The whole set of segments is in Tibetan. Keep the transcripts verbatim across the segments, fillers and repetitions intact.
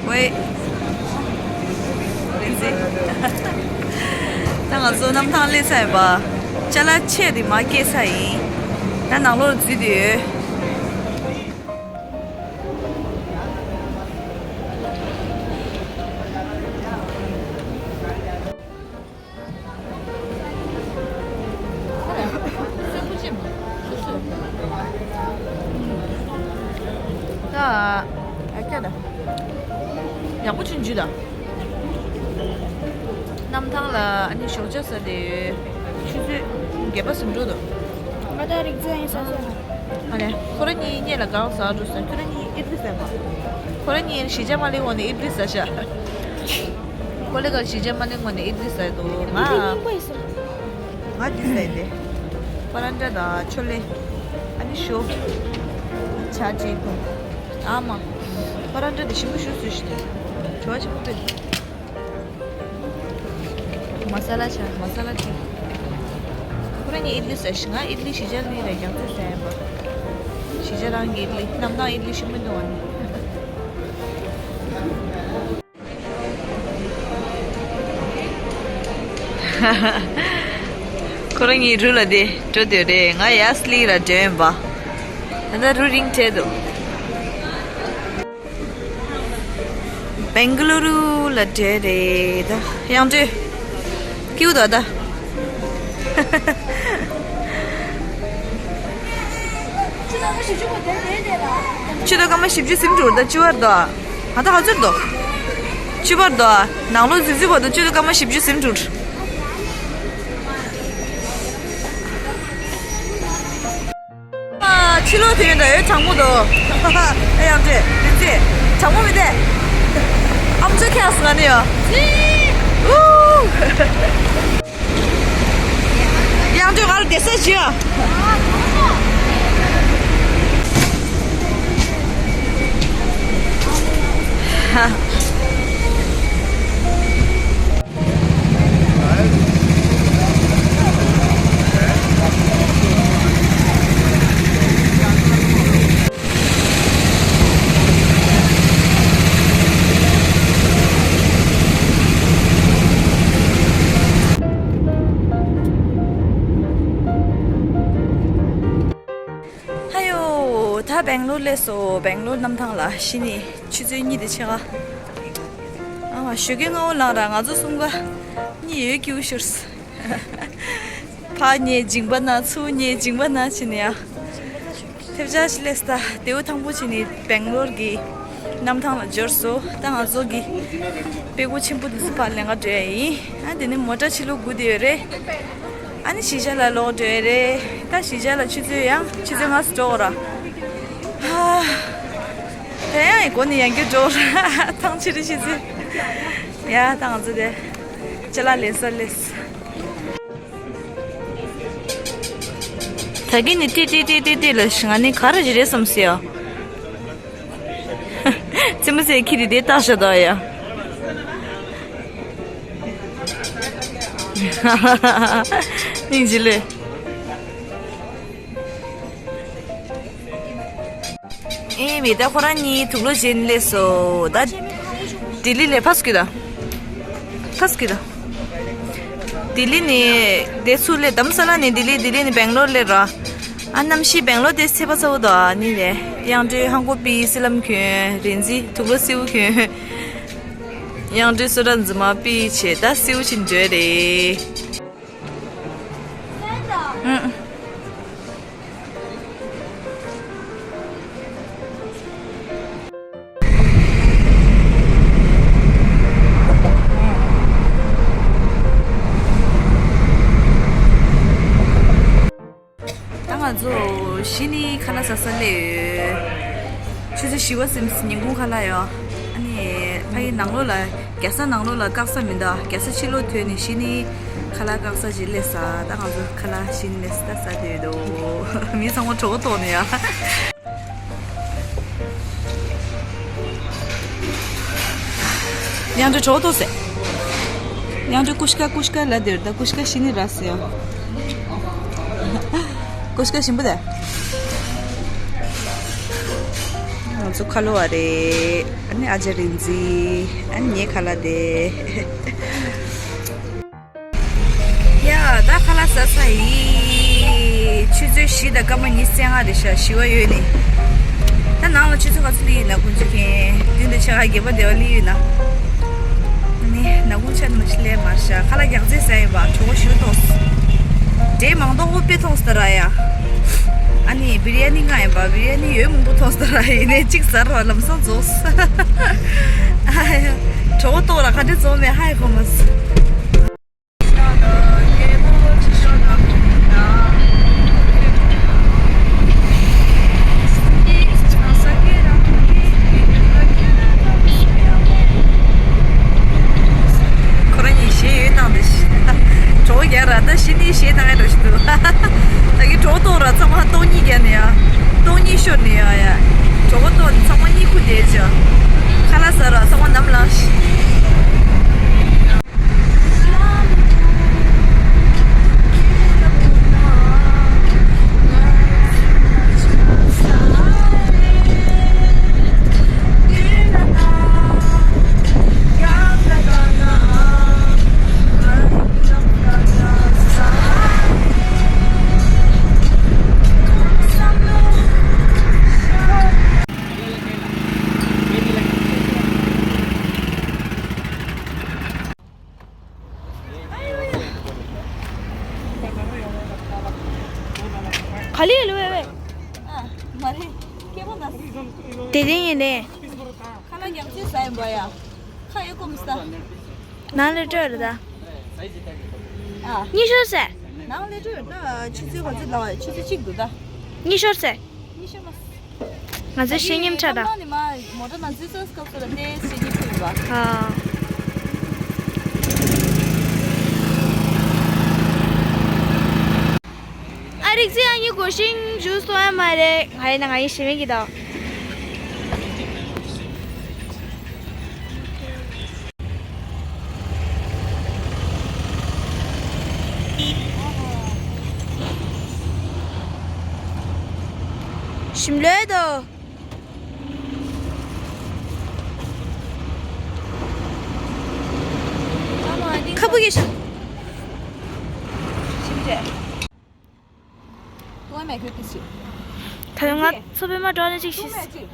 ཝེ། ད་ང་ཚོ་གནམ་ཐང་སླེབས་ཚར་ཡིན་པ། ཅ་ལག་ཆེ་རེ་མར་སྐྱེལ་ཚར་ཡིན། ད་ནང་ལོགས་འཛུལ་བསྡད་ཡོད། ཡག་པོ་བྱུང་། འཇུ་དང་། གནམ་ཐང་ལ་ཨ་ནི་ཞོགས་ཇ་ཟ་བསྡད་ཡོད། ཆུ་ཚོད་བརྒྱད་པ་ཟིན་འགྲོ་འདུག་ང་ད་རིག་རྩལ་ཡིན་ས་ས། ཨ་ནི་ཁོ་རང་གཉིས་སྔོན་ལ་གང་ཟ་འགྲོ་ཟེར། ཁྱོད་རང་གཉིས་ཨིཌ་ལི་ཟ་མ། ཁོ་རང་གཉིས་གཞིས་ཆགས་མ་སླེབས་སྔོན་ནས་ཨིཌ་ལི་ཟ་ཤག་ཁོ་ལེ་ག་གཞིས་ཆགས་མ་སླེབས་སྔོན་ནས་ཨིཌ་ལི་ཟ་འདུག་ང་། ང་འདི་ཟ་ཡི་དེ། པ་རན་ཏྲ་དང་ཆོ་ལེ། ཨ་ནི་ཞོ། ཇ་གཅིག་འཐུང་། ཨ་མ། པ་རན་ཏྲ་དེ་ཞིམ་པོ་ཞིག་བཟོས་ཤག་དེ། བྲོ་བ་ཆེན་པོ་སྟེར། མ་ས་ལ་ཇ། མ་ས་ལ་ཅིག་ཁོ་རང་གཉིས་ཨིཌ་ལི་ཟ་ཤག་ང་ཨིཌ་ལི་གཞིས་ཆགས་ལི་རེད། རྒྱ་མཚོ་ཟ་ཡིན་པ། གཞིས་ཆགས་རང་གི་ཨིཌ་ལི། གནམ་ཐང་ཨིཌ་ལི་ཞིམ་པོ་འདུག་ཨ་ནི། ཁོ་རང་གཉིས་རུ་ལ་དེ་འགྲོ་འདོད་རེད། ང་ཡ་སི་ལི་ལ་འགྲོ་ཡིན་པ། ད་ལྟ་རུ་རིང་བྲལ་འདུག་བེང་ག་ལུ་རུ་ལ་འགྲོ་རེད་ད། ཡང་འགྲོ། ཀིའུ་དོ་ད། ཆུ་ཚོད་སྐར་མ་བཞི་བཅུ་ཟིན་འགྲོ་ད། བཅུ་པར་དོ། ང་ད་ག་ཚོད་འདུག་བཅུ་པར་དོ། ནང་ལོགས་འཛུལ་འཛུལ་བར་དུ་ཆུ་ཚོད་སྐར་མ་བཞི་བཅུ་ཟིན་འགྲོ། ཨ། ཕྱི་ལོགས་དེ་ཡོད་ད། ཡོད་གྲང་མོ་འདུག་ཨ་ཡང་འདྲེ་དེ་ཚེ་གྲང་མོ་མི་དེ། ཨམ་ཅོག་ཁྱེར་སོང་ང་ནི་ཡོ། ཨུ། ཡང་འདྲེ་ང་ལ་བསྡད་ས་ཞུ། ཧ་ཡོ། ད་སྦེང་ལོར་སླེབས་སོང་། སྦེང་ལོར་གནམ་ཐང་ལ། གཞི་ནས་ཆུ་ཚོད་གཉིས་དང་ཕྱེད་ཀ་ཨ་མ། ཞོགས་ཀས་སྔ་པོ་ལངས་ར། ང་ཚོ་གསུམ་ཀ་གཉིད་ཡོད་སྐྱིད་པོ་ཤོར་སོང་། ཕར་ཉལ་མཇིང་པ་ན། ཚུར་ཉལ་མཇིང་པ་ན་བྱས་ནས་ཡ། ཐེབས་ཆག་ཞིག་སླེབས་སོང་། ད་དེའུ་ཐང་པོ་བྱས་ནས་སྦེང་ལོར་གྱི་གནམ་ཐང་ལ་འབྱོར་སོང་། ད་ང་ཚོ་གི་དཔྲལ་ཀོ་ཆེན་པོ་འདི་ཚོ་ཕར་ལེན་ག་འགྲོ་ཡ་ཡིན། ཨ། དེ་ནས་མོ་ཊ་ཕྱི་ལོགས་སྒུག་བསྡད་ཡོད་རེད། ཨ་ནི་གཞིས་ཆགས་ལ་ལོག་འགྲོ་ཡ་རེད། ད་གཞིས་ཆགས་ལ་ཆུ་ཚོད་ཡང་ཆུ་ཚོད་ལྔ་ཙམ་འགྲོ་གི་རེད། ཧ། ད་ཡང་ཡི་སྒོ་ནས་ཡང་བསྐྱར་འགྲོ་གི་རེད། ཐང་ཆད་རེད་ཆུ་ཚོད། ཡ། ད་ང་ཚོ་དེ་ཅ་ལག་ལེན་ས་སླེབས། ད་གིན་ནས་ཏི་ཏི་ཏི་ཏི་ལབ་ཤག་ང་ནི་ག་རེ་རེད་བསམ་སོང་ཡ། རྩེད་མོ་རྩེ་ཁྱི་དེ་དེ་བཏགས་ཤག་ད་ཡ། སྙིང་རྗེ་ལོས། ཨེ་མི། ད་ཁོ་རང་གཉིས་དུག་ལོག་བྱས་ནས་སླེབས་སོང་། ད་ལྡི་ལི་ལ་ཕར་སྐྱོད་ད། ཕར་སྐྱོད་ད། ལྡི་ལི་ནས་དེ་ཚུར་སླེབས། རྡ་རམ་ས་ལ་ནས་ལྡི་ལི། ལྡི་ལི་ནས་སྦེང་ལོར་སླེབས་ར། ཨ། གནམ་གཤིས་སྦེང་ལོར་དེ་ཚ་པོ་ཚ་པོ་འདུག་ཨ་ནི་རེད། གཡང་སྒྲོལ་ཧང་གོ་པི་སི་ལམ་གྱོན། རེན་ཙི་དུག་ལོག་སེའུ་གྱོན། གཡང་སྒྲོལ་སོ་ཊ་འཛིན་མ་པི་བྱས། ད་སེའུ་ཆིན་འགྲོ་རེད། ཨང་། ད་ང་ཚོ་གཞི་ནས་ཁ་ལག་ཟ་ས་སླེབས་ཡོད། ཆུ་ཚོད་བཞི་པ་ཟིན། ཉིན་གུང་ཁ་ལག་ཡོད། ཨ་ནི་ཕ་གི་ནང་ལོགས་ལ། རྒྱལ་ས་ནང་ལོགས་ལ་བཀག་ས་མི་འདུག་རྒྱལ་ས་ཕྱི་ལོགས་ཐོན་ནས་གཞི་ནས་ཁ་ལག་བཀག་ས་ཅིག་སླེབས་ས། ད་ང་ཚོ་ཁ་ལག་གཞི་ནས་ད་ཟ་བསྡད་ཡོད་དོ། མི་ཚང་མ་གྲོད་ཁོག་ལྟོགས་ནས་ཡ། གཡང་སྒྲོལ་གྲོད་ཁོག་ལྟོགས་ཟེར། གཡང་སྒྲོལ་ཀུ་ཤི་ཀ་ཀུ་ཤི་ཀ་ལབ་བསྡད་ཡོད། ད་ཀུ་ཤི་ཀ་གཞི་ནས་རག་ཟེར་ཡ། ཀུ་ཤི་ཀ་ཞིམ་པོ་དེ། ང་ཚོ་ཁ་ལོ་བ་རེད། ཨ་ནི་ཨ་ཅག་རིག་འཛིན། ཨ་ནི་ངའི་ཁ་ལག་དེ། ཡ། ད་ཁ་ལག་ཟ་ཚར་ཡིན། ཆུ་ཚོད་བཞི་དང་སྐར་མ་ཉི་ཤུ་རྩ་ལྔ་རེད་ཤག་བཞི་པ་ཡོད་ནི། ད་ནང་ལ་ཆུ་ཚོད་ག་ཚོད་སླེབས་ཡིན་ན། དཀོན་མཆོག་མཁྱེན། མདུན་དུ་ཕྱེད་ཀ་བརྒྱད་པ་དེ་བ་སླེབས་ཡོད་ན། ནི་ནག་ཁུང་ཆ་ནི་མ་ཤི་ལས་མར་ཤ་ཁ་ལག་རྒྱག་རྩེ་ཟ་ཡིན་པ། གྲོད་ཁོག་ཞུ་ཐོངས། འབྲས་མང་ཏོག་པོ་དཔེ་ཐོངས་ཟེར་ར་ཡ། ཨ་ནི་བི་རི་ཡ་ནི་ང་ཡིན་པ། བི་རི་ཡ་ནི་ཡོད་མང་པོ་ཐོངས་ཟེར་ར་ཡིན་ནས་གཅིག་ཟ་ར་ལམ་སང་རྫོགས། ཨ་ཡ། གྲོད་ཁོག་ལྟོགས་ར་ག་འདྲ་རྫོགས་མེད་ཧ་ཡ་གོ་མ་སོང་། ཁོ་རང་གཉིས་གཞས་ཡོད་བཏང་དེ་ཞིག་གྲོགས་རྒྱག་ར། ད་གཞི་ནས་གཞས་བཏང་ཡ་འདྲ་ཞིག་འདུག་ད་གི་གྲོགས་ཏོག་ར་ཚང་མ་སྟོང་ཉིད་རྒྱག་ནས་ཡ། སྟོང་ཉིད་ཤོར་ནས་ཡ་ཡ། གྲོགས་ཏོག་ཚང་མ་གཉིད་ཁུག་བསྡད་ཅག་ཁ་ལག་ཟ་ར་ཚང་མ་ནམ་ལངས་ཤིག་ག་ལེ་ལོ་བེ་བེ། ཨ། མ་རེད། སྐྱེ་བོ་ན། དེ་རིང་ཡིན་ནས། ཁ་ལག་རྒྱག་ཚུལ་ཟ་ཡིན་པ་ཡ། ཁ་ཡོད་གོམས་ས། ནང་ལ་སྤྲོད་རེད་ད། ཨ། གཉིད་ཤོར་ཟེར། ནང་ལ་སྤྲོད་ད་ཆུ་ཚོད་ག་ཚོད་ལ་བ་ཆུ་ཚོད་གཅིག་འདུག་ད། གཉིད་ཤོར་ཟེར། གཉིད་ཤོར་མ། ང་ཚོ་ཤེས་ཉམས་ཁྲ་ད། ནང་ནས་མ་མོ་ཊ་ནང་འཛུལ་སོང་སྐབས་སུ་ལ་ཏེ་ཤེས་ཉམས་ཕུལ་བ། ཨ། ཨ་རིག་ཚེ་ཨ་ཉི་གོ་ཤིང་ཇུས་སོ་ཡ་མ་རེད། ང་ཡིན་ན་ང་ཡིན་ཞེ་མེད་ཀྱི་ད། ཞིམ་ལོས་དོ། ཁ་བུ་གི་ཤ། ཞིམ་རེད། ཏུང་མེ་ཁུ་ཏི་ཤི། ད་ང་མཚོ་པདྨ་འགྲོ་ནས་ཅིག་ཤི། ཏུང་མེ་ཅིག་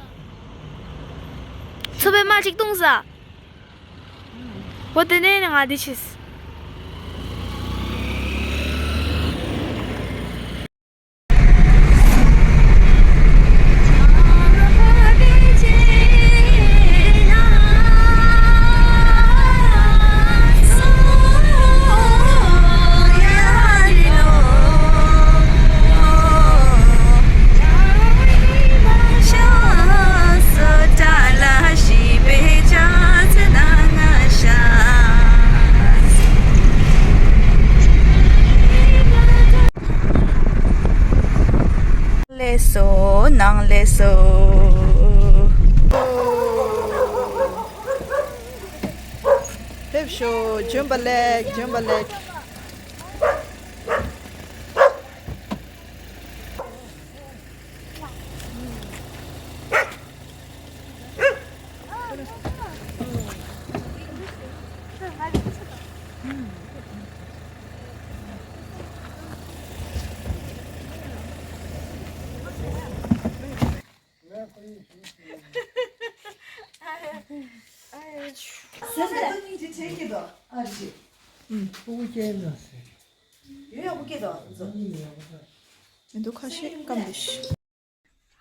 མཚོ་པདྨ་ཅིག་ཏུང་ས། འོ་དེ་ནས་ང་འདི་ཤི། ལེགས་སོ། ནང་ལེགས་སོ། ཕེབས་ཤོག་འབྱོན་པ་ལེགས། འབྱོན་པ་ལེགས། འདུག་ཁ་ཤས་སྐམ་འདུག་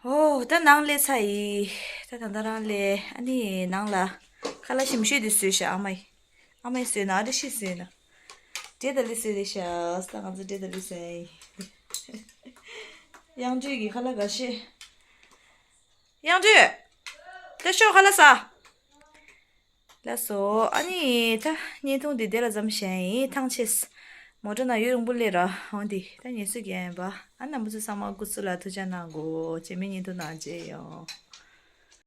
ཨོ། ད་ནང་ལས་ཚར་ཡིན། ད་ད་ད་རང་ལས་ཨ་ནི་ནང་ལ་ཁ་ལག་ཞིམ་ཤོས་དེ་བཟོས་ཤག་ཨ་མ་ཡིས། ཨ་མ་ཡིས་བཟོས་ན་ཨ་འདྲ་ཤི་བཟོས་ན། འབྲས་དང་ལི་བཟོས་རེད་ཤག་ད་ང་ཚོ་འབྲས་དང་ལི་བཟོས་ཡིན། དབྱངས་སྒྲོལ་གྱི་ཁ་ལག་འགའ་ཤས། དབྱངས་སྒྲོལ། ད་ཤོག་ཁ་ལག་ཟ། ལགས་སོ། ཨ་ནི་ད་བརྙན་ཐུང་འདི་དེ་ལ་མཚམས་བཞག་ཡིན། ཐང་ཆད། མོ་ཊ་ནང་ཡུན་རིང་པོ་སླེབས་ར་འོང་དེ་ད་ངལ་གསོ་རྒྱག་ཡིན་པ། ཨ་རྣམ་པ་ཚོ་ཚང་མ་སྐུ་གཟུགས་ལ་ཐུགས་ཅག་གནང་དགོས། རྗེས་མའི་བརྙན་ཐུང་ནང་མཇལ་ཡོང་།